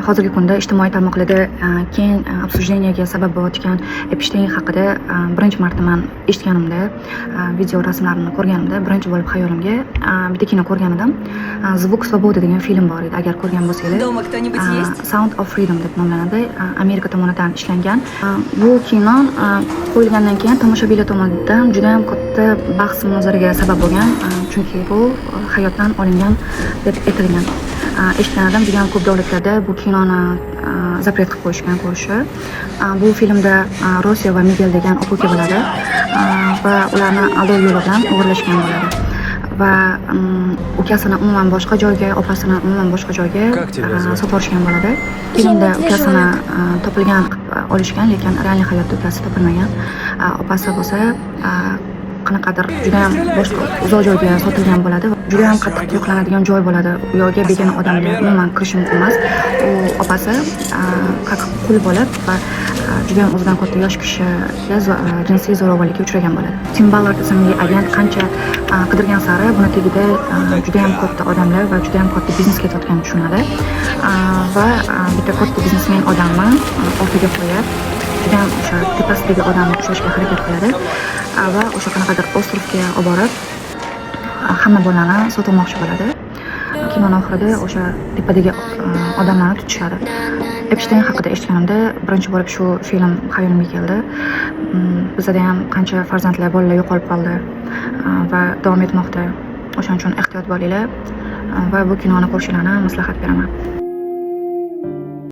Hozirgi kunda ijtimoiy tarmoqlarda keng обсуждения ga sabab bo'layotgan Epshteyn haqida birinchi marta man eshitganimda, video rasmlarini ko'rganimda, birinchi bo'lib xayolimga bitta kino ko'rgan edim. "Звук свободы" degan film bor edi, agar ko'rgan bo'lsanglar. Дома кто-нибудь есть? "Sound of Freedom" deb nomlanadi. Amerika tomonidan ishlangan. Bu kino qo'yilgandan keyin tomoshabinlar tomonidan juda ham katta bahs munozaraga sabab bo'lgan, chunki bu hayotdan olingan deb aytilgan. Eshitgan edim, juda ham ko'p davlatlarda bu kinoni запрет qilib qo'yishgan ko'rishi. Bu filmda Rosiyo va Migel degan aka uka bo'ladi va ularni aldov yo'li bilan o'g'irlashgan bo'ladi va ukasini umuman boshqa joyga, opasini umuman boshqa joyga Как тебя звать? sotib yuborishgan bo'ladi. Filmda ukasini topilgan qilib olishgan, lekin реальный hayotda ukasi topilmagan. Opasi bo'lsa qanaqadir judayam boshqa uzoq joyga sotilgan bo'ladi. Judayam qattiq qo'riqlanadigan joy bo'ladi. U yoqga begona odamlar umuman kirishi mumkin emas. U opasi как qul bo'lib va judayam o'zidan katta yosh kishiga jinsiy zo'ravonlikka uchragan bo'ladi. Tim Ballard ismli agent qancha qidirgan sari buni tagida judayam katta odamlar va judayam katta biznes ketayotganini tushunadi. Va bitta katta biznesmen odamni ortiga qo'yib, judayam o'sha tepasidagi odamni ushlashga harakat qiladi va o'sha qanaqadir остров ga olib borib, hamma bolani sotmoqchi bo'ladi. Kinoni oxirida o'sha tepadagi odamlarni tutishadi. Epshteyn haqida eshitganimda birinchi bo'lib shu film xayolimga keldi. Bizada ham qancha farzandlar, bolalar yo'qolib qoldi va davom etmoqda. O'shaning uchun ehtiyot bo'linglar va bu kinoni ko'rishinglarni maslahat beraman.